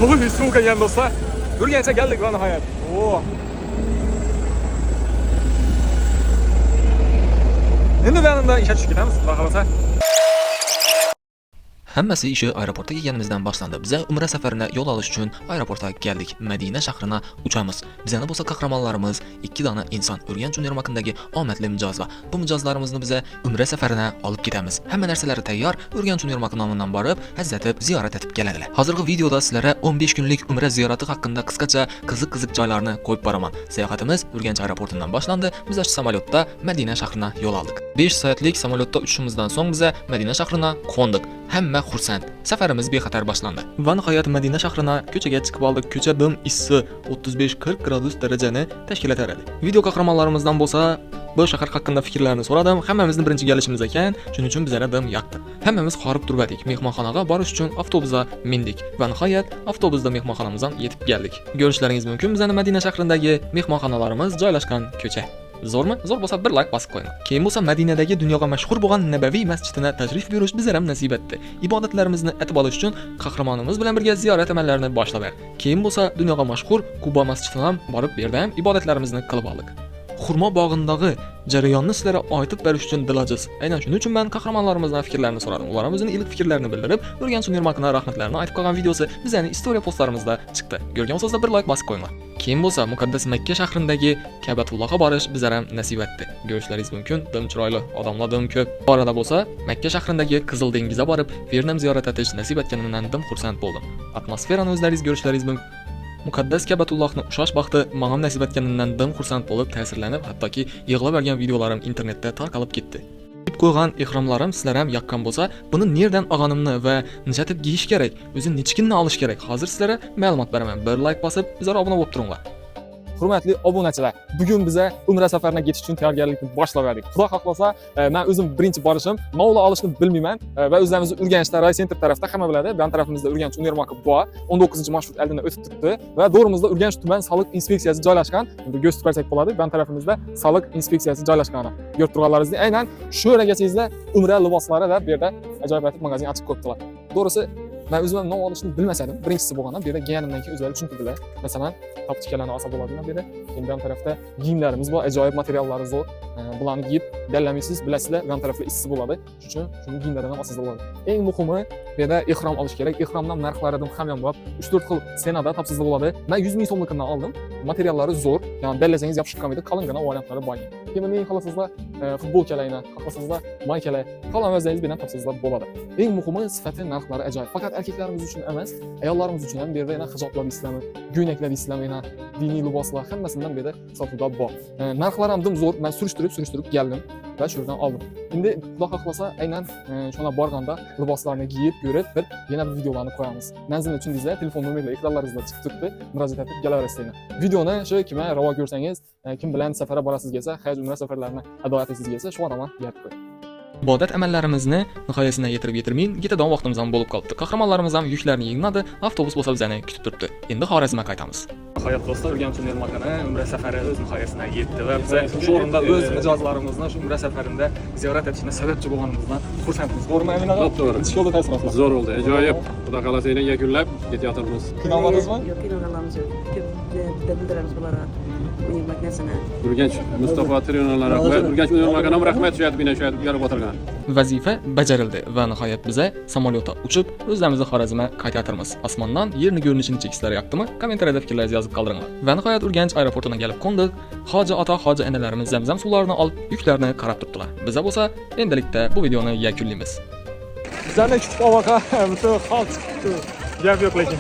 Voy, suv kelgan do'stlar. Urganchga keldik va nihoyat. Oo. Endi bu yanında ishga tushib ketamiz, xudo xohlasa. Hammasi ishi aeroportga kelganimizdan boshlandi. Biza Umra safarina yo'l olish uchun aeroportga keldik. Madina shahrina uchamiz. Bizani bo'lsa qahramonlarimiz ikki dona inson Urganch Univermagindagi omadli mijozlar. Bu mijozlarimizni biza Umra safarina olib ketamiz. Hamma narsalari tayyor. Urganch Univermag nomidan borib, hazzatib ziyorat etib keladilar. Hozirgi videoda sizlarga 15 kunlik Umra ziyorati haqida qisqacha qiziq-qiziq joylarni qo'yib boraman. Sayohatimiz Urganch aeroportidan boshlandi. Biz shu samolyotda Madina shahrina yo'l oldik. 5 soatlik samolyotda uchishimizdan so'ng biza Madina shahrina qo'ndik. Hamma xursand. Safarimiz bexatar boshlandi. Va nihoyat Madina shahrina ko'chaga chiqib oldik. Ko'cha dim issi 35-40 gradus darajani tashkil etar edi. Video qahramonlarimizdan bo'lsa bu shahar haqida fikrlarini so'radim. Hammamizni birinchi kelishimiz ekan, shuning uchun bizlarga dim yoqdi. Hammamiz horib turbadik. Mehmonxonaga borish uchun avtobusga mindik va nihoyat avtobusda mehmonxonamizdan yetib keldik. Ko'rishlaringiz mumkin bizani Madina shahridagi mehmonxonalarimiz joylashgan ko'cha. Zo'rmi? Zo'r bo'lsa bir like bosib qo'ying. Keyin bo'lsa Madinadagi dunyoga mashhur bo'lgan Nabaviy masjidina tashrif buyurish bizlar ham nasib etdi. Ibodatlarimizni etib olish uchun qahramonimiz bilan birga ziyorat amallarini boshladik. Keyin bo'lsa dunyoga mashhur Quba masjidina ham borib bu yerda ham ibodatlarimizni qilib oldik. Xurmo bog'indagi jarayonni sizlarga aytib berish uchun dil ajiz. Aynan shuning uchun men qahramonlarimizdan fikrlarini so'radim. Ular ham o'zini iliq fikrlarini bildirib, Urganch Univermagina rahmatlarini aytib qolgan videosi bizning istoriya postlarimizda chiqdi. Ko'rgan bo'lsangizlar bir like bosib qo'yinglar. Keyin bo'lsa muqaddas Makka shahridagi Ka'batullohga borish bizlar ham nasib etdi. Ko'rishlaringiz mumkin, dim chiroyli, odamlar dim ko'p. Bu arada bo'lsa Makka shahridagi Qizil dengizga borib, Vernam ziyorat etish nasib etganimdan dim xursand bo'ldim. Atmosferani o'zlaringiz ko'rishlaringiz mumkin. Muqaddas Ka'batullohni ushlash baxti manga nasib etganidan dim xursand bo'lib, ta'sirlanib, hattoki yig'lab bergan videolarim internetda tarqalib ketdi. Kiyib qo'ygan ehromlarim sizlar ham yoqqan bo'lsa, buni nerdan olganimni va nechatib kiyish kerak, o'zi nechikinni olish kerak, hozir sizlarga ma'lumot beraman. Bir like bosib, bizlar obuna bo'lib turinglar. Hurmatli obunachilar, bugun biza Umra safarina ketish uchun tayyorgarlikni boshladik. Xudo xohlasa, men o'zim birinchi borishim, mavlo olishni bilmayman va o'zlarimizni Urganchda Raycenter tarafda hamma biladi. Bu tarafimizda Urganch Univermagi bor. 19-marshrut oldindan o'tib turibdi va to'g'rimizda Urganch tuman soliq inspeksiyasi joylashgan. Endi ko'z tutsak bo'ladi. Bu tarafimizda soliq inspeksiyasi joylashgan. Ko'rib turganlaringizdek, aynan shu yerga Umra liboslari va bu yerda ajoyib etib magazin ochib qo'yibdilar. To'g'risi, men o'zim ham nima olishni bilmas edim. Birinchisi bo'lganda bu yerda kelganimdan keyin o'zlari tushuntirdilar. Masalan, topchikalarni olsa bo'ladi bu yerda. Keyin bu tarafda kiyimlarimiz bor, ajoyib materiallari zo'r. Bularni kiyib dallamaysiz, bilasizlar, bu tarafda issi bo'ladi. Shuning uchun shuni kiyimlardan ham olsangiz bo'ladi. Eng muhimi bu yerda ehrom olish kerak. Ehromdan narxlari hamyonbop 3-4 xil цена da topsangiz bo'ladi. Men 100 ming so'mlikidan oldim. Materiallari zo'r. Ya'ni dallasangiz yopishib qolmaydi, qalingina variantlari bor. Keyin buni xohlasangizlar futbolkalarni, xohlasangizlar maykalar, xohlagan o'zingiz bilan topsangizlar bo'ladi. Eng muhimi sifati, narxlari ajoyib. Faqat erkaklarimiz uchun emas, ayollarimiz uchun ham bu yerda yana hijoblar deysizlarmi, ko'ylaklar deysizlarmi, yana diniy liboslar hammasidan bu yerda sotuvda bor. Narxlari ham dim zo'r. Men surishtirib, surishtirib keldim va shu yerdan oldim. Endi Xudo xohlasa, aynan shuna borganda liboslarni kiyib, ko'rib, bir yana bir videolarni qo'yamiz. Manzilni tushundingizlar, telefon nomerlari ekranlaringizda chiqib turibdi. Murojaat etib kelaverasizlar. Videoni shu kimga ravo ko'rsangiz, kim bilan safarga borasiz kelsa, haj, umra safarlarini ado etasiz kelsa, shu odamga yetkazib qo'ying. Ibodat amallarimizni nihoyasina yetirib yetirmay, ketadigan vaqtimiz ham bo'lib qolibdi. Qahramonlarimiz ham yuklarni yig'nadi, avtobus bo'lsa bizani kutib turibdi. Endi Xorazmga qaytamiz. Nihoyat do'stlar, Urganch Univermagini Umra safari o'z nihoyasina yetdi va biz shu o'rinda o'z mijozlarimizni shu Umra safarida ziyorat etishni sababchi bo'lganimizdan xursandmiz. To'g'rimi, Amin aka? To'g'ri. Nechta yo'lda taassurotlar? Zo'r bo'ldi, ajoyib. Xudo xohlasa yana yakunlab ketayotimiz. Qiynalmadingizmi? Yo'q, qiynalganlarimiz yo'q. Ko'p bildiramiz bularga. Univermag narsani. Urganch Mustafa trenerlar rahmat. Urganch Univermagina ham rahmat shu yerda shu yerda yarab o'tirgan. Vazifa bajarildi va nihoyat biza samolyotda uchib o'zlarimizni Xorazmga qaytayotirmiz. Osmondan yerni ko'rinishini sizlarga yoqdimi? Kommentariyada fikrlaringizni yozib qoldiringlar. Va nihoyat Urganch aeroportiga kelib qo'ndik. Hoji ota, hoji enalarimiz Zamzam suvlarini olib, yuklarni qarab turibdilar. Biza bo'lsa endilikda bu videoni yakunlaymiz. Bizlarni kutib olmoqqa butun xalq chiqibdi. Gap yo'q lekin.